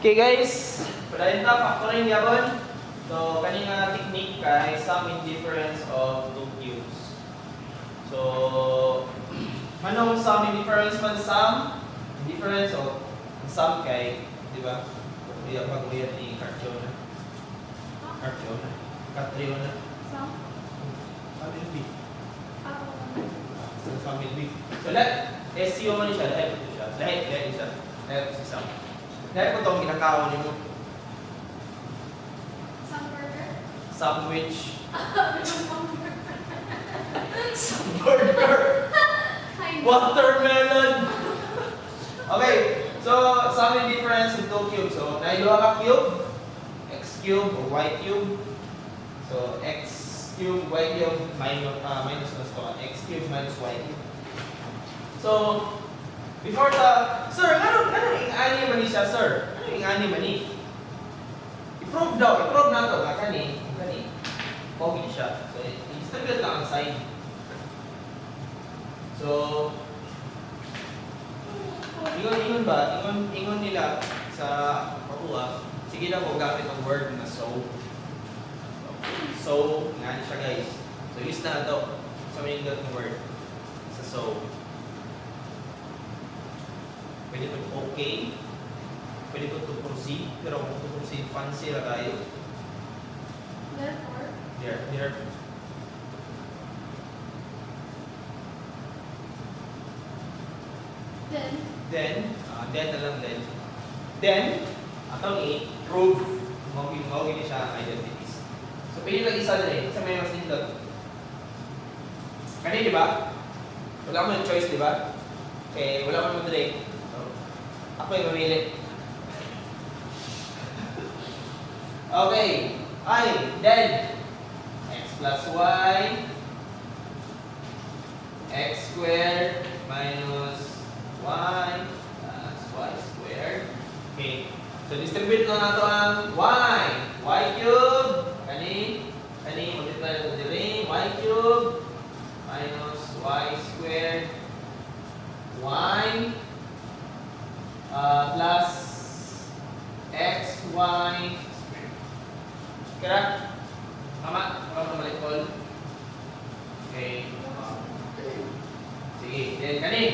Okay guys, padayon ta factoring gyapon. So kani nga technique kay sum in difference of two cubes. So manong sum in difference man, sum in difference of sum kay, di ba? Kuya pag kuya ni Cartiona. Cartiona. Catriona. Sum? Sum in B. Ako. So sum in B. So let SCO man ni siya, lahi po siya. Lahi, lahi siya. Lahi po si sum. Lahi po itong ginakaon nimo. Sum burger? Sandwich. Sum burger. Some burger. Hi. Watermelon. Okay, so sum in difference of two cubes. So, naiduha ka cube, x cube o y cube. So, x cube, y cube, minus, minus mas to, x cube minus y cube. So, before the, sir, ngano ing-ani man ni siya, sir? Ano ing-ani man ni? I-prove daw, i-prove na to, nga kani, kani, pogi siya. So, i-distribute lang ang sign. So, ingon ingon ba, ingon ingon nila sa pakuha, sige lang ko gamit ang word na so. So, nga ni siya guys. So use na to sa may ng word sa so. Pwede po okay. Pwede po to proceed, pero kung to proceed fancy ra kayo. Therefore, There, there. Then, Then, then na lang then. Then, atong i-prove mao mao gini siya ang identities. So pili lang isa diri sa may mas nindot. Kani, di ba? Wala mo yung choice, di ba? Okay, wala mo diri. So, ako yung mamili. Okay. Ay, then x plus y x squared minus y plus y squared. Okay. So, distribute na nato ang y. Y cube. Kani. Kani, multiply na diri. Y cube minus y squared y plus xy squared. Kaya, tama? Tama ba mali, Paul? Okay. Sige, then kani.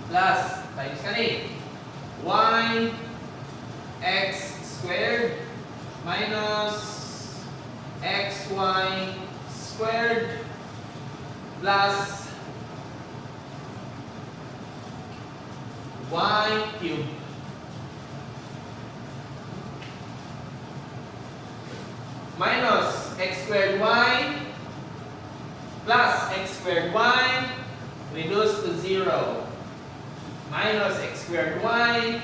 Plus, times kani. Y x squared minus xy squared plus y cubed. Minus x squared y plus x squared y reduced to 0. Minus x squared y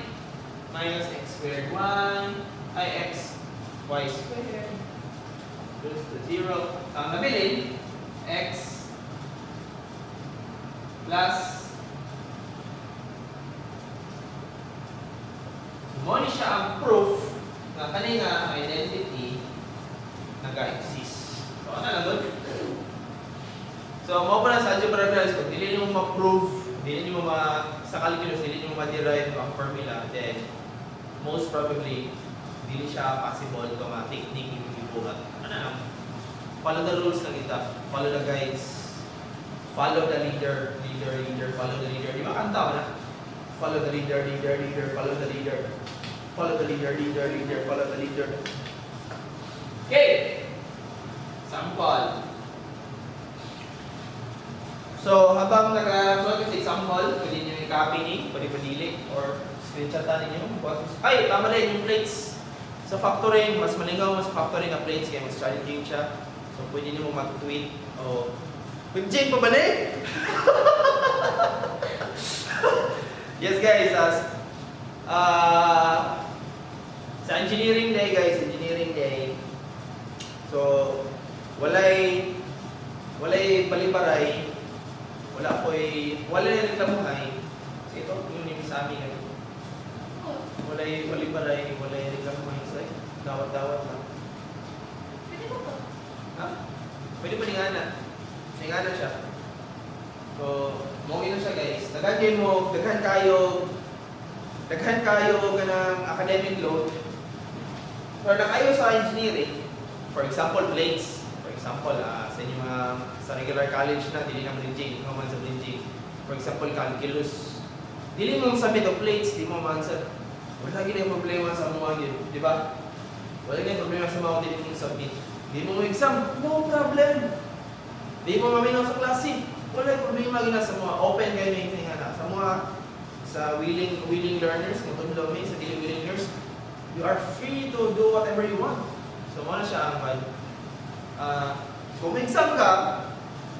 minus x squared y ay x y squared reduced to 0. Ang nabilin, x plus mo ni siya ang proof na kani nga identity naga-exist. So ano lang doon? So mo pa na sa algebra guys, kung dili nimo ma-prove, dili nimo ma sa calculus, dili nimo ma-derive ang formula, then most probably dili siya possible to nga technique yung gibuhat. Ano lang? Follow the rules lang kita, follow the guides, follow the leader, leader, leader, follow the leader. Di ba kanta ba na? Follow the leader, leader, leader, follow the leader. Follow the leader, leader, leader, follow the leader. Okay! Sample. So, habang nag-solve sa example, pwede nyo i-copy ni, pwede pa or screenshot ninyo. Ay, tama rin yung plates. Sa factoring, mas malingaw mas factoring ang plates kaya mas challenging siya. So, pwede nyo mag-tweet o Mag-gym pa ba na eh? Yes guys, sa engineering day guys, engineering day. So, walay walay balibaray, wala ko'y walay reklamuhay. So ito, yun yung sa amin. Oh, Walay balibaray, walay reklamuhay. So, dawat-dawat lang. Pwede ba to? Ha? Pwede pa ningana. Ningana siya. So, mo na siya guys. Daghan kayo mo, daghan kayo Daghan kayo kanang academic load. Pero na kayo sa engineering, for example, plates. For example, sa inyong mga sa regular college na, dili na bridging, ikaw man sa bridging. For example, calculus. Dili mo submit og plates, di mo man sa wala gid ay problema sa mga yun, di ba? Wala gid problema sa mga dili mo submit. Di mo exam, no problem. Di mo maminaw sa klase, wala problema gina sa mga open kayo may nga na. Sa mga sa willing willing learners, mo tudlo mi sa dili willing learners, you are free to do whatever you want. So mo na siya ang so kung may exam ka,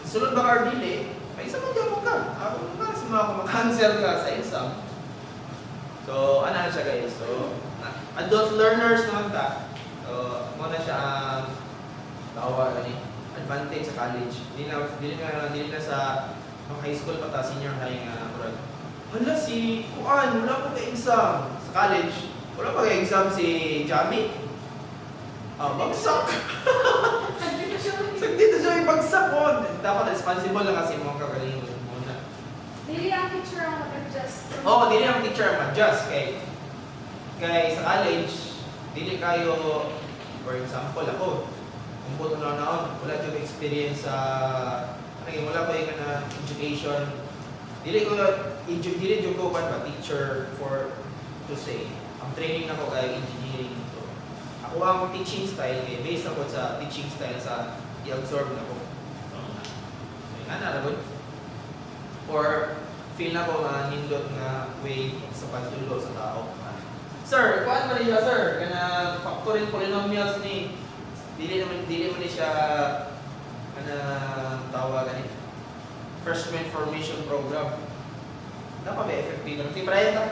sulod ba ka or dili, may exam mo gyapon ka. Ako nga sa mga kung cancel ka sa exam. So, ano na siya, guys? So, adult learners naman ta. So, mo na siya ang tawag ani advantage sa college. Dili na sa nung high school pa ta, senior high nga murag. Hala si Kuan, wala pa kay exam sa college. Wala pa kay exam si Jamie. Ah, bagsak. Sabi ko siya. So, dito siya ibagsak mo. Dapat responsible lang kasi mo kagalingon muna. Dili ang teacher ang mag-adjust. Oo, oh, dili ang teacher ang adjust kay kay sa college dili kayo, for example ako, kung buto na naon, wala jud ko experience sa ano yung wala ko yung kana education, dili ko dili jud ko kan ba teacher for to say ang training nako kay engineering. So ako ang teaching style kay based ako sa teaching style sa i-absorb nako. So ana ra gud or feel na ko nga nindot nga way sa pagtulo sa tao. Sir, kuan man ni siya, sir, kana factoring polynomials ni dili man ni siya kana tawag ani freshman formation program. Dapat ba FFP na? Si Brian ta.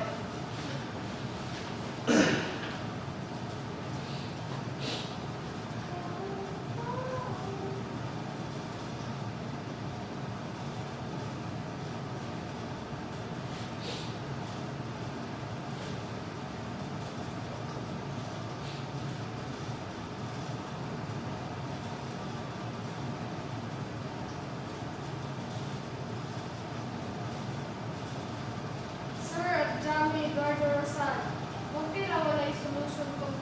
Sir, Jamie Eduardo Rosal. Okay ra wala yung solution kung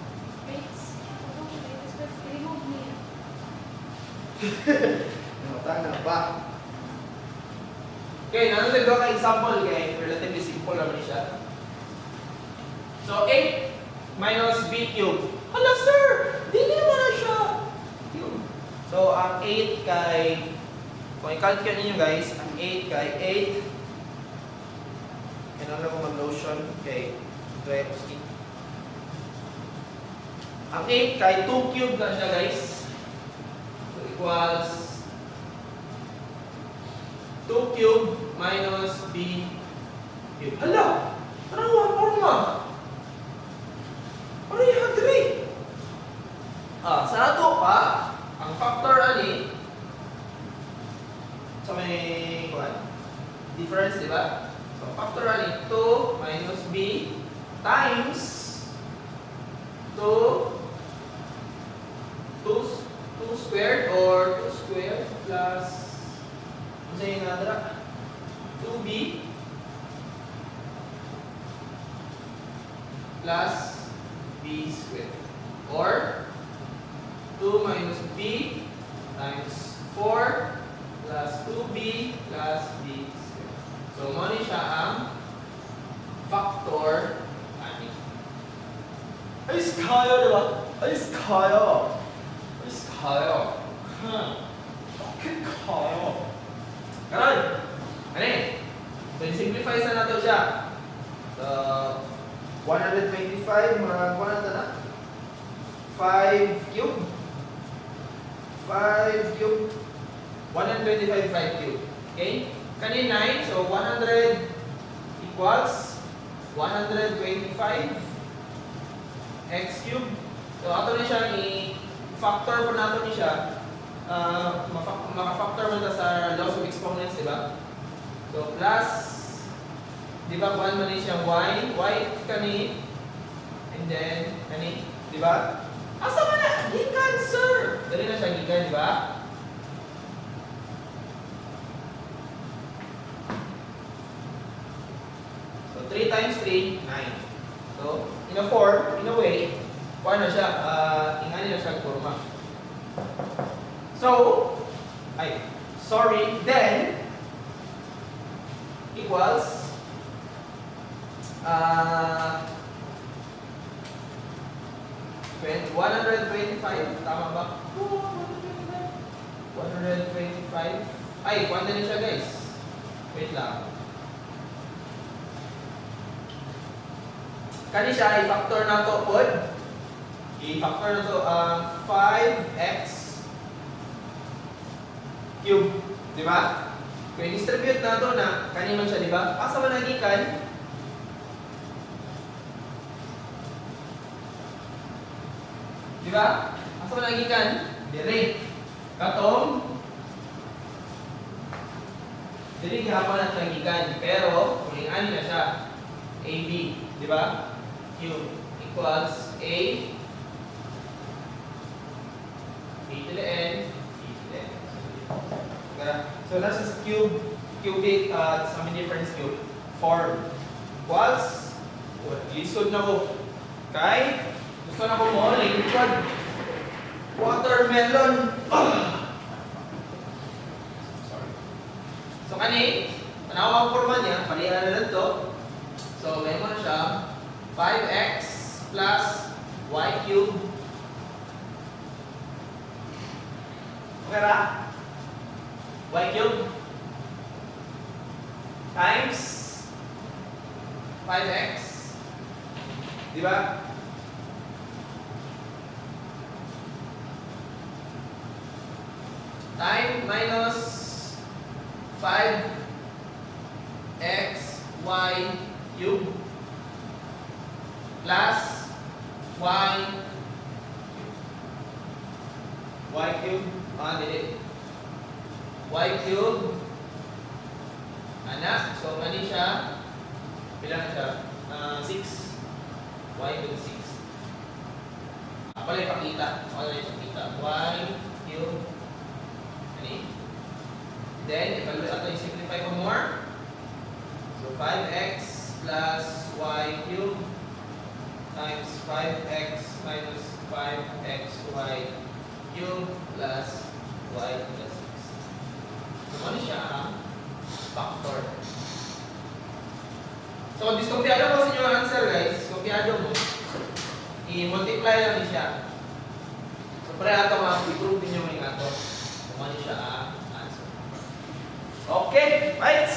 rates. Kung rates, but remove niya. Namata na ba? Okay, nanong ka example kay relatively simple naman siya. So 8 minus b cube. Hala sir, dili mo na siya. Cube. So ang 8 kay, kung i-calculate niyo guys, ang 8 kay 8. Kailangan ko mag-lotion kay dry ako skin. Ang 8 kay 2 cube na siya, guys. So equals 2 cube minus b cube. Hala! Parang one forma. Pareha diri. Ah, sa ato pa, ang factor ani sa may kuan difference, di ba? So factor ani 2 minus b times 2 2 2 squared or 2 squared plus ano sa yung nga 2b plus b squared or 2 minus b times 4 plus 2b plus b squared. So, mo ni siya ang factor ani. Ay, kayo, di ba? Ay, kayo. Ay, kayo. Okay, kayo. Karon, ano eh? So, simplify sa nato siya. So, 125, murag 1 na. 5 cube. 5 cube. 125, 5 cube. Okay? Kani 9, so 100 equals 125 x cube. So, ato ni siya i-factor po nato ni siya. Maka-factor man ta sa laws of exponents, di ba? So, plus, di ba, kuan man ni siya y, y kani, and then, kani, di ba? Asa man na? Gikan, sir! Dali na siya gikan, di ba? So, 3 times 3, 9. So, in a form, in a way, kuha na siya, ingani na siya ang forma. So, ay, sorry, then, equals, 125, tama ba? Oh, 125. 125. Ay, kuha na siya, guys. Wait lang. Kani siya, i-factor na to, pod. I-factor na to ang 5x cube. Di ba? Kung i-distribute na to na, kani man siya, di ba? Asa man nagikan? Di ba? Asa man nagikan? Dire. Katong dili gihapon na siya gikan, pero kung ani na siya, AB, di ba? Cube equals A, A to the N, A to the N. Okay. So nasa sa cube, cubic, sa difference cube form. Equals, oh, lisod na ko. Kay, gusto na ko mo, lingkod. Watermelon. Ah! Sorry. So kani, tanawa ang forma niya, palihan na lang to. So meron na siya 5x plus y cube. Okay ba? Y cube times 5x. Di ba? Time minus 5 x y cube plus y y cube, dili, y cube ana. So kani siya, pila na siya? 6 y to the 6. Ako lang ipakita, ako lang ipakita y cube ani. Then evaluate ato, i-simplify pa more. So 5x plus y cube times 5x minus 5xy cube plus y plus 6. So ano siya ang factor? So diskumpiyado ko sa inyo ang answer, guys. Diskumpiyado mo. I-multiply lang ni siya. So pare ato ma-prove ninyo yung ato. So ano siya ang answer. Okay, right.